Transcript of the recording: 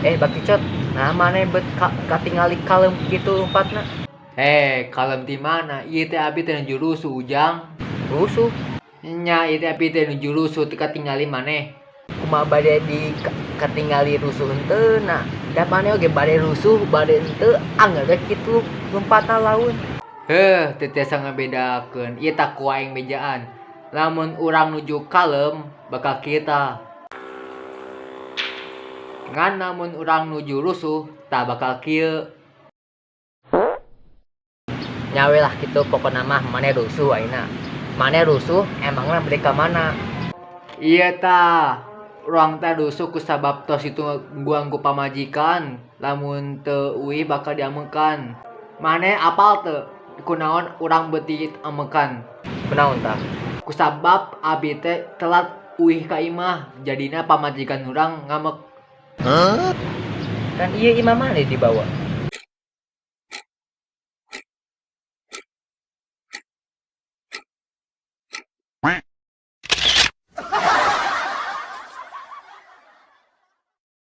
Eh, Bakicot, nah maneh bet katingali kalem kitu lumpatna? Eh, kalem di mana? Ieu teh abi teh nuju rusuh, Ujang. Rusuh? Nya, ieu teh abi teh nuju rusuh, teu katingali maneh. Kumaha bade di katingali rusuh henteu na? Da maneh oge bade rusuh, bade henteu, angger we kitu lumpatna laun. Heuh, teu tiasa ngabedakeun. Ieu tah ku aing bejaan. Lamun urang nuju kalem, bakal kieu tah. Ngan lamun urang nuju rusuh, tah bakal kieu. Nya we lah kitu, pokona mah maneh rusuh ayeuna. Maneh rusuh emangna bade ka mana? Ieu tah, urang teh rusuh kusabab tos ditungguan ku pamajikan, lamun teu uih bakal diamekan. Maneh apal teu kunaon urang beut diamekan? Kunaon tah? Kusabab abi teh telat uih ka imah, jadina pamajikan urang ngamek. Kan ieu imah maneh dibawa.